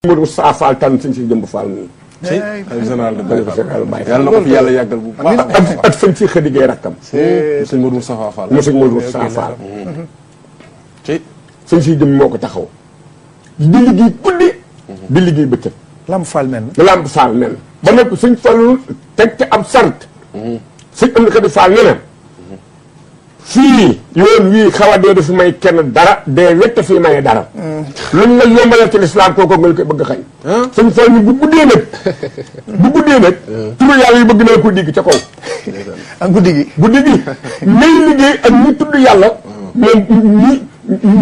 Modou Sa Fall tànn sëñ si jëmb Fall moom. général de Baye Fall yàlla na ko fi yàlla yàggal bu baax ak sëñ si xëdigee rakkam. sëñ Modou Sa Fall. mu sëñ Modou Sa Fall. sëñ si jëm moo ko taxaw. di liggéey guddi. di liggéey bëccëg. Lamp Fall nen. Lamp Fall nen. ba noppi sëñ Fallu teg ca ab sart. sëñ am na xëdi Fall ne na fii yoon wii xaw a dee du fi may kenn dara dee wett fii maye dara. luñ la yombalal ci lislaam kooku nga koy bëgg xañ. sëñ Fall ñu bu guddee nag. turu yàlla yi bëgg naa ko digg ca kaw. ak guddi gi. guddi gi ñuy liggéey ak ñi tudd yàlla. moom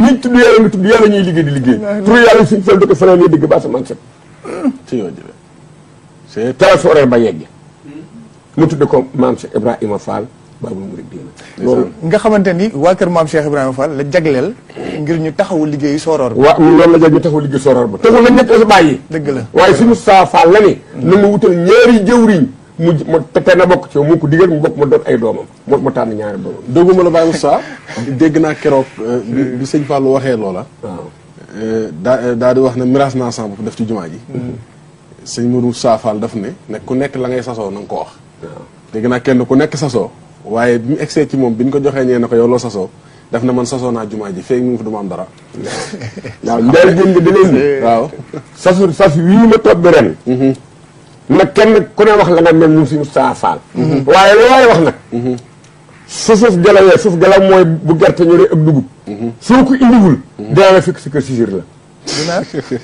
ñi tudd yàlla nga tudd yàlla ñuy liggéey di liggéey. turu yàlla yi sëñ Fall da ko fanaan digg ba asamaan set. ci yow jëlee. c'est teel sooree ba yegg. mu tudd ko maam Cheikh Ibrahima Fall. Baabul Muridiina loolu nga xamante ni waa kër maam Cheikh Ibrahima Fall la jagleel ngir ñu taxawu liggéeyu sooroor bi. waaw loolu la jag ñu taxawu liggéey sooroor ba taxul la ñett sa bàyyi. dëgg la waaye suñu Sa Fall la ni na mu wutal ñaari jëwriñ mu te na bokk ci mu ko digal mu bokk ma doon ay doomam mu tànn ñaari doomam. dëgguma la Baye Moussa dégg naa keroog bi sëñ Fallou waxee loola. waaw daa di wax ne miraas naa sama bopp def ci jumaa ji. sëñ Modou Sa Fall daf ne ku nekk la ngay sasoo na nga ko wax. waaw dégg naa kenn ku nekk sasoo. waaye bi mu egsee ci moom bi ñu ko joxee ñee na ko yow loo sasoo daf na man sasoo naa jumaa ji feeg mu ngi fa duma am dara. waaw ndeel gén nga di leen waaw sas wii ma toog bi ren nag kenn ku ne wax la nga mel mu suñu Sa Fall waaye lu waaye wax nag su suuf jalawee suuf jalaw mooy bu gerte ñoree ak dugub soo ko indiwul dina la fekk sa kër sisir la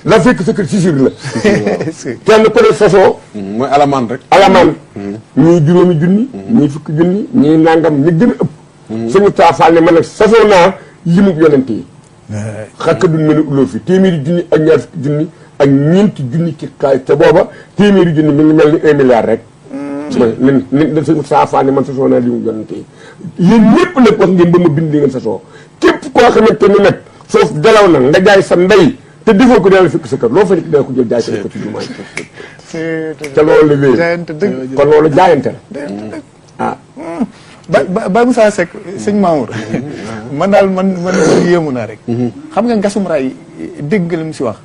la fekk sa kër sisir la kenn ku ne sasoo mooy alamaan rek. alamaan ñii juróomi junni ñii fukki junni ñii nangam ñi gën a ëpp suñu Sa Fall ne man nag sasoo naa limub yonent yi xakka duñ mën a ulloo fi téeméeri junni ak ñaar fukki junni ak ñeenti junni ci xaalis te booba téeméeri junni mi ngi mel ni 1 milliard rek nin suñu Sa Fall ne man sasoo naa limub yonent yi yéen ñëpp nag wax ngeen ba ma bind li ngeen sasoo képp koo xamante ni nag foofu dalaw na nga jaay sa ndey te defoo ko dina la fekk sa kër loo fa nekk dina ko jël jaay ko ci jumaa te loolu la wéy kon loolu jaayante la ah Baye Moussa Seck sëñ Mamour man daal man yéemu naa rek xam nga ngasum ray dégg nga li mu si wax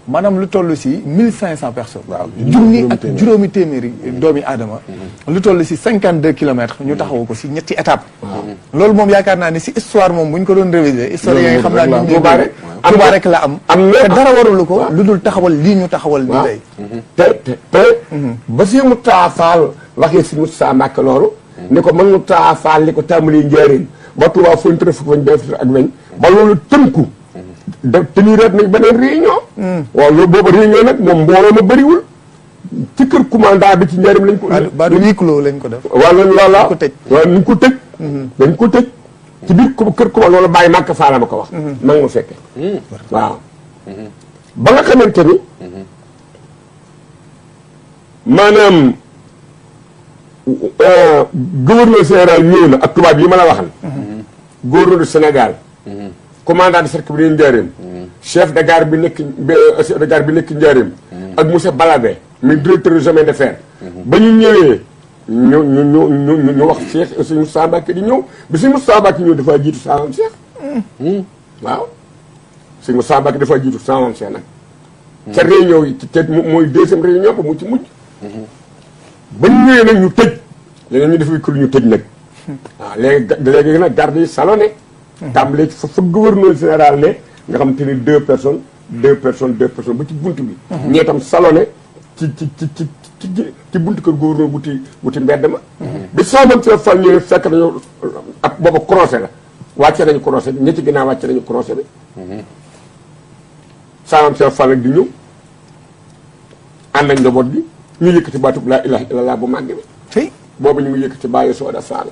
maanaam lu toll si 1500 personnes junni ak juróomi téeméeri doomi aadama lu toll si 52 kilomètres ñu taxawu ko si ñetti étape loolu moom yaakaar naa ni si histoire moom bu ñu ko doon réviser histoire yi nga xam naa ni Touba rek la am te dara warulu ko lu dul taxawal lii ñu taxawal ni tey te ba si mu taafaal waxee si Moussa Mbacke loolu ni ko mën mu taafaal li ko tàmbalee njëriñ ba Touba foñ tërëf ko fañ def ak weñ ba loolu tënku da teniraat nañ beneen réunion waaw loolu boobu réunion nag moom mbooloo ma bëriwul ci kër commandant bi ci njëriñ lañ ko ba du huis clos lañ ko def waaw loolu loola ko tëj waaw ñu ko tëj dañ ko tëj ci biir kër commandant loolu bàyyi Màkka Faala ma ko wax ma nga ma fekke waaw ba nga xamante ni maanaam gouverneur général ñëw na ak tubaab yi ma la waxal gouverneur du Sénégal commandant de cercle bi Njaaréem chef de gare bi nekk chef de gare bi nekk Njaaréem ak monsieur Balabé mi directeur du chemin de fer ba ñu ñëwee ñu wax Cheikh suñu Moussa Mbacke di ñëw bi suñu Moussa Mbacke ñëw dafaa jiitu saamam Cheikh waaw suñu Moussa Mbacke dafaa jiitu saamam Cheikh nag ca réunion yi te mooy deuxième réunion ba mu ci mujj ba ñu ñëwee nag ñu tëj léegi ñu def kër ñu tëj nag waaw léegi nag garde yi salonné tàmbalee ci fa gouverneur général ne nga xam te ni deux personnes ba ci bunt bi ñee tam salonné ci buntu kër gouverneur buti mbedd ma bi saamam see fal ñëwee fekk nañu ak booba croisé la wàcce nañu croisé bi ñetti ginnaaw wàcce nañu croisé bi saamam see fal nag di ñëw ànd ak njaboot bi ñu yëkkati baatub laa ilaha illallah bu màgg bi boobu ñu ngi yëkkati bàyyi sooda faal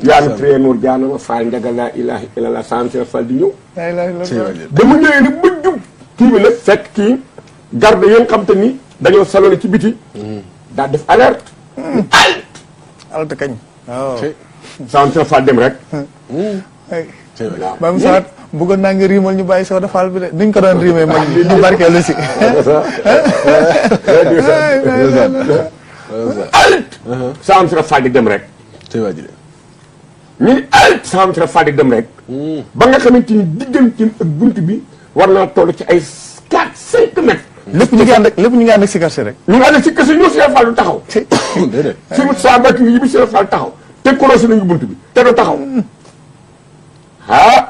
yaanu tré noor jaanama faal njaga laa ilaha illallah saam see fal di ñëw ba mu ñëwee nag ba jub kii bi nag fekk kii garde yi nga xam te ni dañoo salone ci biti daal def alerte alerte kañ waaw saam see fal dem rek Baye Moussa bëggoon naa nga riimal ñu bàyyi sooda faal bi de nuñ ko doon riimee mag ñu barkeelu si alerte saam see fal di dem rek ñu ni alerte saam see fal di dem rek ba nga xamante ni digganteem ak bunt bi war naa toll ci ay 4-5 mètres lépp ñu ngi ànd ak lépp ñu ngi ànd ak sikar si rek. ñu ngi ànd ak sikar si ñëw Cheikh Fall du taxaw. déedéet. si mu saa mbàkk yi bi Cheikh Fall taxaw te korosé nañu bunt bi te du taxaw.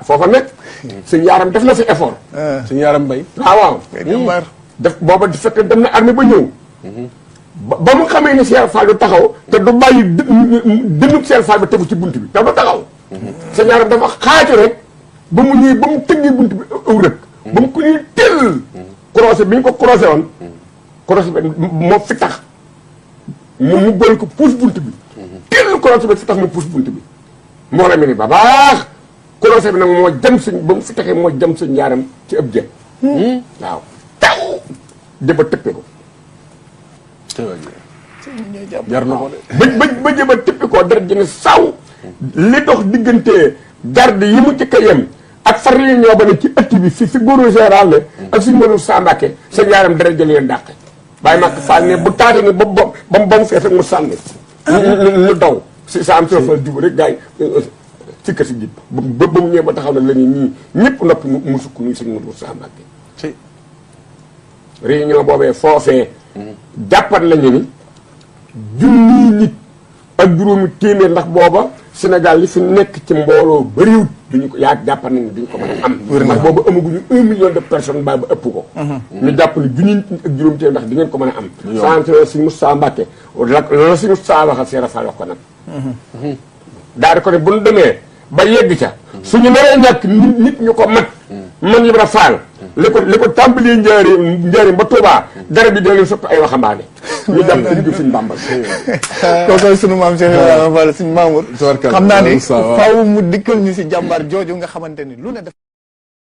foofa nag. sëñ Yaaram def na fi effort. suñu Yaaram Mbay. waaw. jàmbaar. def booba di fekk dem na armée ba ñëw. ba mu xamee ne Cheikh Fall du taxaw te du bàyyi dënnub Cheikh Fall ba tegu ci bunt bi te du taxaw. sëñ Yaaram dafa xaaju rek ba mu ñëwee ba mu tëggee bunt bi aw rëkk. ba mu ko ñuy teel. croisé bi ñu ko croisé woon. croisé bi moo fi tax mu boole ko puus bunt bi. teel croisé bi fi tax mu puus bunt bi. moo la mel ni ba baax croisé bi nag moo jëm sëñ ba mu fi taxee moo jëm sëñ Yaaram ci ëpp jë. waaw taw jëba tëppee ko. jar na ko de. ba jëba tëppee ko dara jëne saw. li dox diggante garde yi mu jëkk a yem ak far yi ñoo ba ne ci ëtt bi fi góoru général ne ak suñu mënul Sambake seen Yaaram dara jël leen dàqe bàyyi màkk Fall ne bu taati ne ba mu fees ak mu sànni lu daw si sa am si fa jub rek gars yi ci kër si jib ba mu ñëwee ba taxaw nag la ñii ñëpp noppi mu sukk nuy suñu mënul Sambake réunion boobee foofee jàppat nañu ni junni nit ak juróomi téeméer ndax booba Sénégal li fi nekk ci mbooloo bëriwut duñu ko yaa jàppat nañu duñu ko mën a am ndax booba amaguñu 1 million de personnes ba ëpp ko ñu jàpp ni junni nit ak juróomi téeméer ndax di ngeen ko mën a am sant si Moussa Mbacke la si Moussa waxal Seera Fall wax ko nag daal di ko ne bu ñu demee ba yegg ca suñu naree ñàkk nit ñu ko mat man Ibra Fall li ko tàmbalee njëriñ ba Touba garab yi dina leen soppi ay waxambaane ñu dem ci digg suñu Bàmba kooku sunu maam Cheikh Ibrahima Fall suñu Mamour Tubarkalla. xam naa ni Waaw. faaw mu dikkal ñu si jàmbaar jooju nga xamante ni lu ne def